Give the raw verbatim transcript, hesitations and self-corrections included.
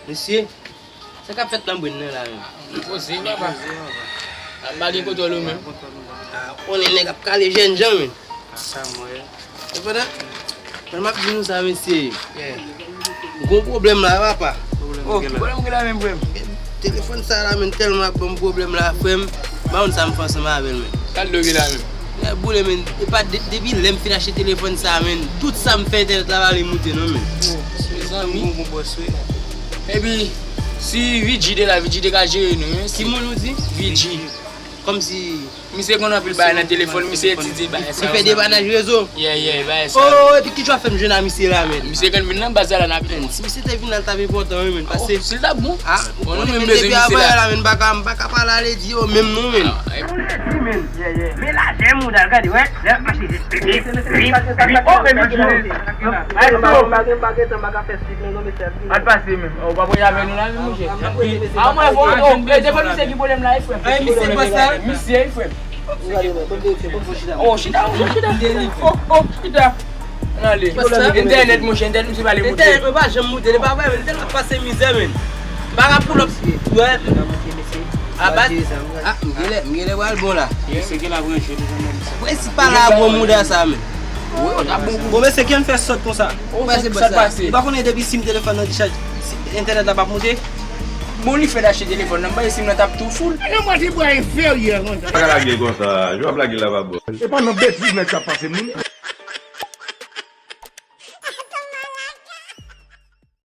Mesye, sa k ap fèt nan brenn nan la menm? Poze, papa. A, m pa gen kontwòl ou menm. A, konnen nèg ap kale jènjan, men. Sa m wè. Sepandan, men m ap di nou sa, mesye. Yeah. M gon pwoblèm la, papa. Oh, ki pwoblèm ou gen la menm, frè m? Telefòn sa la, men, tèlman ap ban m pwoblèm la, frè m. M pa konn sa m fè ansanm avè l, men. Sa l do gen la menm? Nèg boule, men. E pa de-, depi lè m fin achte telefòn sa, men, tout sa m fè entènèt la pa vle moute, non, men. Oh, mezanmi. Bon, bon, bòs, wi. Epi, si Vidji te la, Vidji te ka jere nou, wi. Ki moun ou di? Vidji. Kòmsi. Misye konn anpil bagay nan telefòn, misye etidye bagay sa yo. Li fè depannaj rezo. Yeah, yeah, bagay sa. Oh, epi ki jan w fè m jwenn a misye la, men? Misye konn vin nan baz la, n ap jwenn. Si misye te vin la, l t ap enpòtan, wi, men, pase. Oh, si l t ap bon. A, ou konnen menm depi misye la, men, m pa ka, m pa ka pale ale di yo menm non, men. Ah, eh. Men lajè mouda l, gade, wè, lè l ap mache. Al pase menm. Ou pa voye avè nou la menm, monchè. A, mwen, bon, oh, e, se pa misye ki pwoblèm la, e, frè m. Misye, e, frè m. Oh, chita, oh, chita. Oh, oh, chita. Ale. Entènèt, monchè, entènèt, misye pa vle moute. Entènèt, mwen pa janm moute, li pa vre, men, entènèt ap pase mizè, men. M pa ka pull up. Wè. A, bat. A, m genlè, m genlè pral bon la. Mesye, ki la branche deja menm sa. Prensipal la, gwo mouda sa, men. Bon, mesye, ki ann fè sòt konsa? Ou pa konnen depi sim telefòn nan dichaj, si entènèt la p ap moute? Bon, li fè l achte telefòn nan, m panse sim nan t ap tou full. Yo mwen te bwa enferyè konsa. Pa ka lage konsa, jan w ap lage la pa bon. E pa nan betiz nèg sa ap pase moun.